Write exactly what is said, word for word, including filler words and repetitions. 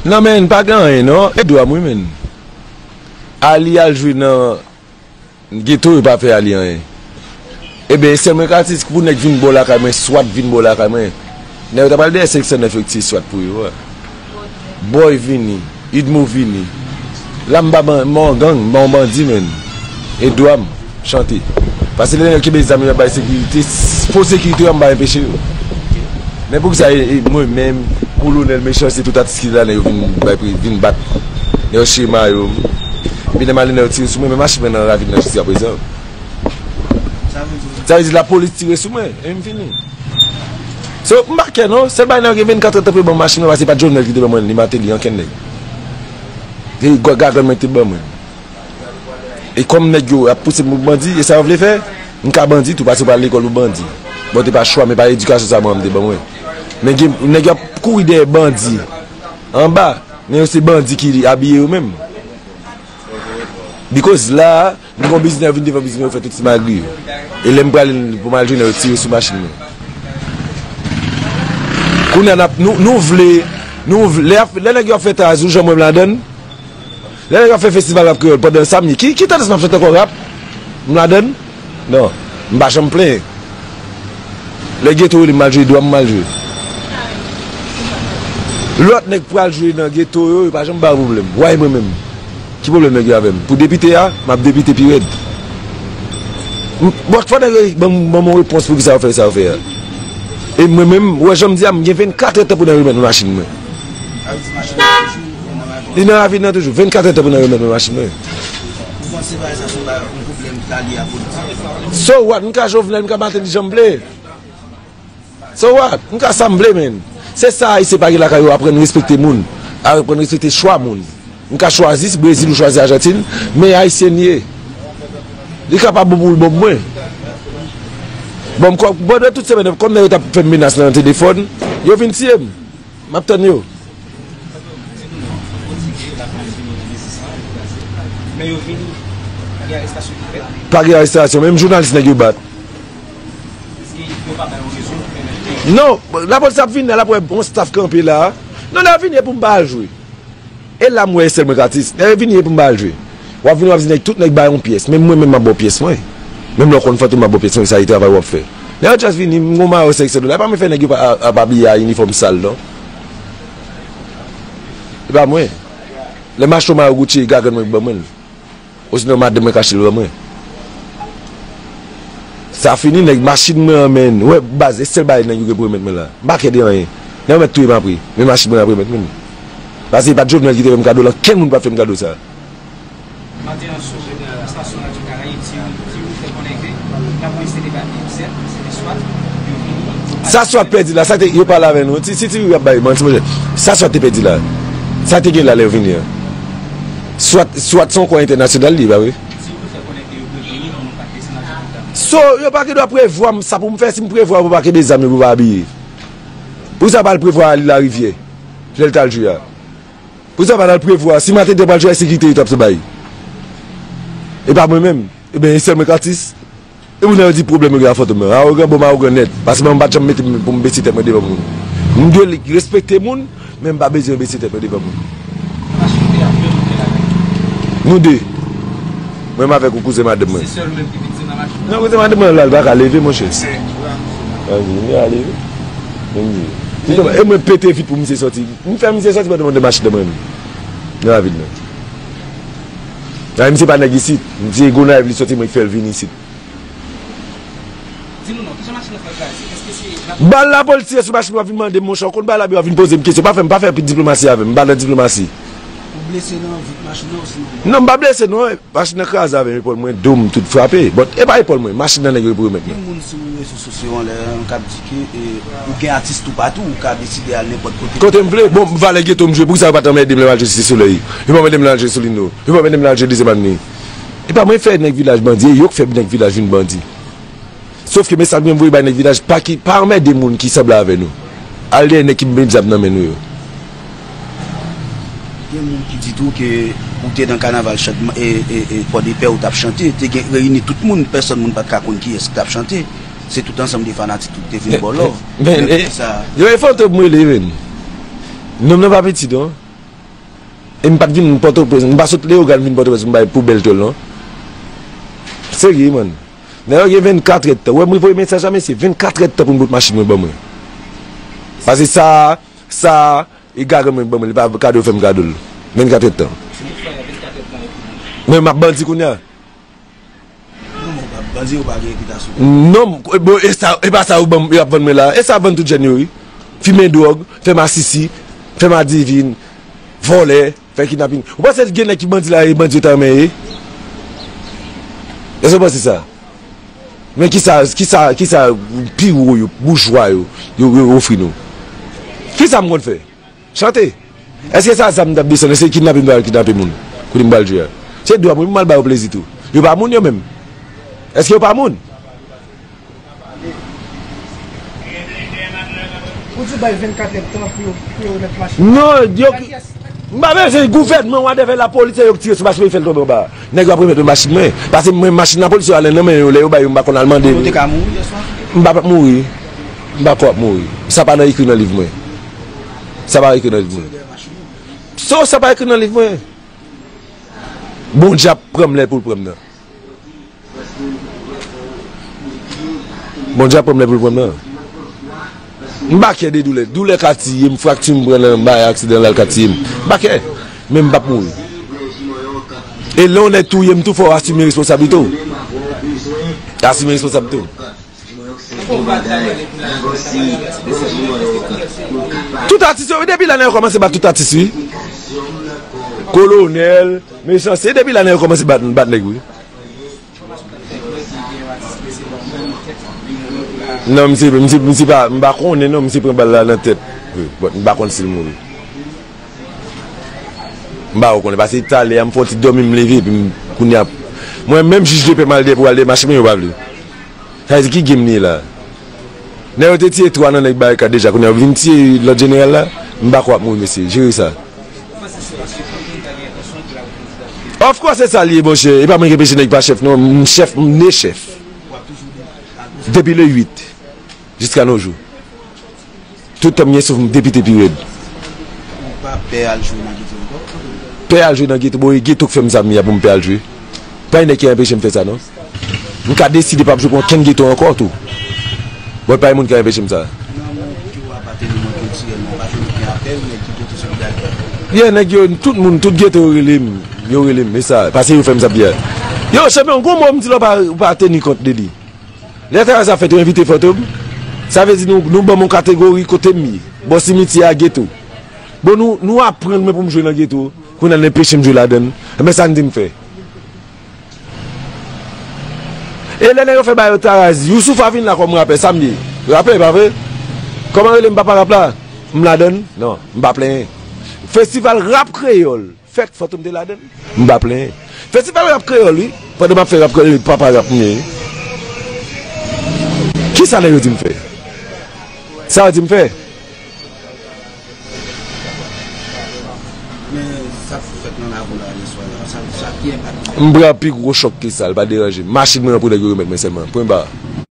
Non, men, pa gen anyen, non. E dwa m, wi, men. Ali al jwe nan geto, yo pa fè Ali anyen. Ebyen, sèlman Katis, pou nèg vin bò lakay mwen, swat vin bò lakay mwen. Nèg yo ta pral dèyè senk san nèf yo ki tiye swat pou yo a. Boy vini, Idmo vini. La m pa ban-, m pa yon gang, m pa yon bandi, men. E dwa m chante. Paske lè nèg kenbe zam yo ap bay sekirite, fo sekirite yo, m pa enpeche yo. Men poukisa e, e mwen menm, Kolonèl Mechan, se tout atis ki la, nèg yo vin bay pri, vin bat. Nèg yo chire mayo m. Epi lè m ale, nèg yo tire sou mwen, men machin mwen nan ravin nan jiskaprezan. Sa vle di lapolis tire sou mwen, e m fini. So, m pa kè non, sèl bagay nan gen vennkat èdtan pou yo ban m machin nan, paske se pa t Jovenel ki te ban mwen li, Martelly, ankenn nèg. Se gwa-, gagann mwen ki te ban mwen. E kòm nèg yo ap pouse m pou bandi, e sa yo vle fè, m ka bandi tou, paske m pa al lekòl pou bandi. Bon, te pa chwa, men pa edikasyon sa manman m te ban mwen. Men gen, nèg yo ap kouri dèyè bandi anba, men yo se bandi ki abiye yo menm. Because la, m gon biznis, yo vin devan biznis mwen, yo fè tout ti magri yo. E lè m prale pou m al jwenn yo, yo tire sou machin mwen. Kounye a n ap, nou, nou vle, nou vle, lè, lè nèg yo ap fè tazou, jan mwen m ladann, lè nèg yo ap fè festival rap kreyòl pandan samdi, ki, ki tandans m ap chante ankò rap? M ladann? Non, m pa janm plenyen. Lè geto rele m al jwe, dwa m m al jwe. Lòt nèg pral jwe nan geto yo, yo pa janm ba yo pwoblèm. Why mwen menm? Ki pwoblèm nèg yo avè m? Pou depite a, m ap depite pi rèd. M, bon, fò nèg yo ban m, ban m yon repons pou kisa yo fè sa yo fè a. E mwen menm, ou wè jan m di a, m gen vennkat èdtan pou nèg remèt mwen machin mwen. Li nan ravin nan toujou. Vennkat èdtan pou nèg remèt mwen machin mwen. Ou panse bagay sa se yon bagay, yon pwoblèm ki ta lye a politik? So what? M ka Jovenel, m ka Martelly jan m vle. So what? M ka sa m vle, men. Se sa Ayisyen pa gen lakay yo, aprann respekte moun. Aprann respekte chwa moun. M ka chwazi Brezil ou chwazi Ajantin, men Ayisyen li ye. Li kapab bon pou l bon pou mwen. Bon, m kò, pandan tout semèn, kòm nèg yo t ap fè m menas nan telefòn, yo vin tiye m. M ap tann yo. Men yo vini, pa gen arestasyon ki fèt. Pa gen arestasyon, menm jounalis nèg yo bat. Èske yo pa bay yon rezon pou pèmèt ke... Non, lapolis ap vini la, l ap wè yon staff kanpe la. Non, lè yo vini, e pou m pa al jwe. E la m wè e sèl mwen k atis. Lè yo vini, e pou m pa al jwe. W ap vini, w ap di nèg, tout nèg bay yon pyès. Menm mwen menm, m ap ba w pyès mwen. Menm lè w konn Fantom, m ap ba w pyès mwen, sa e travay w ap fè. Lè yo just vini, m gon mayo senk san dola. E pa mwen fè nèg yo pa, ap abiye a inifòm sal, non. E pa mwen. Lè m achte yon mayo Gucci, e gagann mwen ki ban mwen l. Osinon madanm mwen k achte l ban mwen. Sa fini, nèg, machin mwen an, men. Wè, baz, e sèl bagay nèg yo gen pou remèt mwen la. M pa kè de anyen. Nèg yo mèt touye m apre. Men machin mwen ap remèt mwen. Paske e pa t Jovenel ki te fè m kado l, ankenn moun pa t fè m kado sa. Maten an sou estasyon Radyo Karayib, ti, ti ou fè konnen ke lapolis te debake, sèt, se te swat, yo vini, yo pase... Sa swat pèdi la, sa te, yo pale avè nou. Ti, si ti ou ap bay manti, monchè. Sa swat te pèdi la. Sa te gen la lè yo vini an. Swat, swat se yon kò entènasyonal li, pa vre? Ti ou fè konnen ke yo preveni pou nou pa t desann avèk zam. So, yo pa gen dwa prevwa m, sa pou m fè, si m prevwa pou pa kenbe zam yo, pou pa abiye. Pou sa pa al prevwa Ali Larivyè, lè l t al jwe a. Pou sa pa t al prevwa, si maten te pral jwe a, sekirite yo t ap bay. E pa mwen menm. Ebyen, e sèl mwen k atis. E pou nèg yo di pwoblèm yo gen ak Fantom nan. Awogan, bon, m awogan nèt. Paske mwen m pa t janm mete m pou m bese tèt mwen devan moun. M dwe respekte moun, men m pa bezwen bese tèt mwen devan moun. Nou de. Mwen m avèk yon kouzen madanm mwen. Se sèl ou menm ki viktim nan machin nan? Non, kouzen madanm mwen la, l pa ka leve, monchè. Anvi, m a leve. Vin di. E mwen pete vit pou misye sòti. M fè misye sòti pandan mwen de machin nan mwen menm. Nan ravin nan. Nan misye pa nèg isit. Misye Gonayiv li sòti, mwen ki fè l vin isit. Di nou non, kijan machin nan fè kraze? Èske se... Bal lapolis tire sou machin, w ap vin mande m, monchè, w konn bagay la, w ap vin poze m kesyon. Pa fè m, pa fè diplomasi avè m, m pa nan diplomasi. Ou blese nan vit machin nan osinon? Non, m pa blese non. Machin nan kraze avè m, epòl mwen, do m tout frape. But e pa epòl mwen, machin nan nèg yo pou remèt mwen. Gen moun sou rezo sosyo anlè an k ap di ke, e, ou gen atis toupatou, ou ka deside al nenpòt kote. Kote m vle. Bon, valè geto m jwe, poukisa yo pa t anmède m lè m al jwe Site Solèy? Yo pa anmède m lè m al jwe Solino. Yo pa anmède m lè m al jwe Dezyèm Avni. E pa mwen fè nèg vilaj bandi, e yo k fè nèg vilaj vin bandi. Sòf ke mesaj mwen voye bay nèg vilaj, pa ki, pa anmède moun ki sanble avè nou. Al dèyè nèg ki met zam nan men nou yo. Gen moun ki di tou ke ou te nan kanaval chan-, e, e, e, Pòdepè, ou t ap chante, te gen reyini tout moun, pèsòn moun pa t ka konn kiyès ki t ap chante. Se tout ansanm de fanatik ou te vin ba w love. Men, men, men, e, poukisa? Yo, e Fantom m rele, men. Nonm nan pa piti non. E m pa t vin Pòtoprens, m pa sot Leyogàn vin Pòtoprens pou m bay poubèl tòl non. Serye, man. Nèg yo gen vennkatrè tan. Ou wè, mwen voye mesaj a mesye, vennkatrè tan pou m pot machin mwen ban mwen. Paske sa, sa, e garan mwen ban mwen, li pa kado fè m kado l. Vennkatrè tan. Men m ap bandi kounye a. Non, men bandi yo pa gen repitasyon. Non, bon, e sa, e pa sa yo ban m, yo ap vann mwen la. E sa vann tout jèn yo, wi. Fimen dwòg, fè masisi, fè madivin, vòlè, fè kidnapin. Ou panse gen nèg ki bandi la, e bandi yo ta renmen ye? Èske w panse sa? Men kisa, kisa, kisa pi wo yo, boujwa yo, yo, yo ofri nou? Kisa m konn fè? Chante. Èske sa zam m t ap desann? Èske kidnape m t al kidnape moun? Kote m pral jwe a? Se dwa mwen pou m al ba yo plezi tou. Yo pa moun yo menm. Èske yo pa moun? Ou di bay vennkatrè tan pou yo, pou yo remèt machin. Non, yo, m pa bezwen gouvènman, whatever, lapolis, se yo k tire sou machin mwen, fè l tonbe anba. Nèg yo ap remèt mwen machin mwen. Paske mwen, machin lapolis yo ale nan men yo, lè yo bay yo, m pa konn al mande. Ou te ka mouri yè swa? M pa p ap mouri. M pa kwè w ap mouri. Sa pa nan ekri nan liv mwen. Sa pa ekri nan liv mwen. So, sa pa ekri nan liv mwen. Bondye ap pran m lè pou l pran m nan. Bondye ap pran m lè pou l pran m nan. M pa kè de doulè. Doulè ka tiye m, frakti m pran nan bay aksidan la, l ka tiye m. M pa kè. Men m p ap mouri. E lè yon nèg touye m tou, fò w asime responsablite w. Asime responsablite w. Tout atis yo, depi la nèg yo kòmanse bat tout atis, wi. Kolonèl, mechanste, depi la nèg yo kòmanse bat, bat nèg, wi. Non, misye, misye, misye pa, m pa konnen non, misye pran bal la nan tèt. Wi, but m pa konn si l mouri. M pa konnen, paske talè a m fè yon ti dòmi, m leve, epi m, kounye a, mwen menm jij de pè m al dèyè pou al dèyè machin mwen, yo pa vle. Sa vle di ki game li ye la? Nèg yo te tiye twa nan nèg Barikad deja, kounye a yo vin tiye lòt jeneral la? M pa kwè w ap mouri, mesye. Jere sa. Of course, se sa l ye, monchè. E pa mwen ki enpeche nèg pa chèf, non. M chèf, m ne chèf. Depi le uit, jiska nos jours. Tout tan m gen souf, m depite pi rèd. Ou pa pè al jwe nan geto ankò? Pè al jwe nan geto, bon, e geto k fè m sa m ye a pou m pè al jwe. Pa gen nèg ki anpeche m fè sa, non. M ka deside p ap jwe pou okenn geto ankò tou. Bon, pa gen moun ki ka anpeche m sa. Nan moun ki w apateni nan kiltirèlman, pa jwenn okenn apèl, nèg ki geto solidarite. Yeah, nèg yo, tout moun, tout geto yo rele m. Yo rele m, e sa, paske yo fè m sa m ye a. Yo, chanpyon, gon mo m di la w pa, w pa teni kont de li. Lè travay sa fèt, yo envite Fantom. Sa vle di nou, nou ban m yon kategori kote m ye. Bò simityè a, geto. Bon, nou, nou aprann mwen pou m jwe nan geto. Kounye a, n enpeche m jwe ladan l. Enben, sa n di m fè? E lè nèg yo fè bagay yo taraz, Youssoupha vin la kòm rapè, sa m ye? Rapè, pa vre? Kòman rele m papa rap la? M ladan l? Non, m pa plenyen. Festival rap kreyòl. Fèt Fantom te ladan l. M pa plenyen. Festival rap kreyòl, wi. Pandan m ap fè rap kreyòl, papa rap m ye, wi. Kisa nèg yo di m fè? Sa yo di m fè? Men sa k fèt nan lakou la yè swa la, sa, sa ki enpak li? M pran pi gwo chòk ke sa, l pa deranje m. Machin mwen an pou nèg yo remèt mwen sèlman. Pwen ba.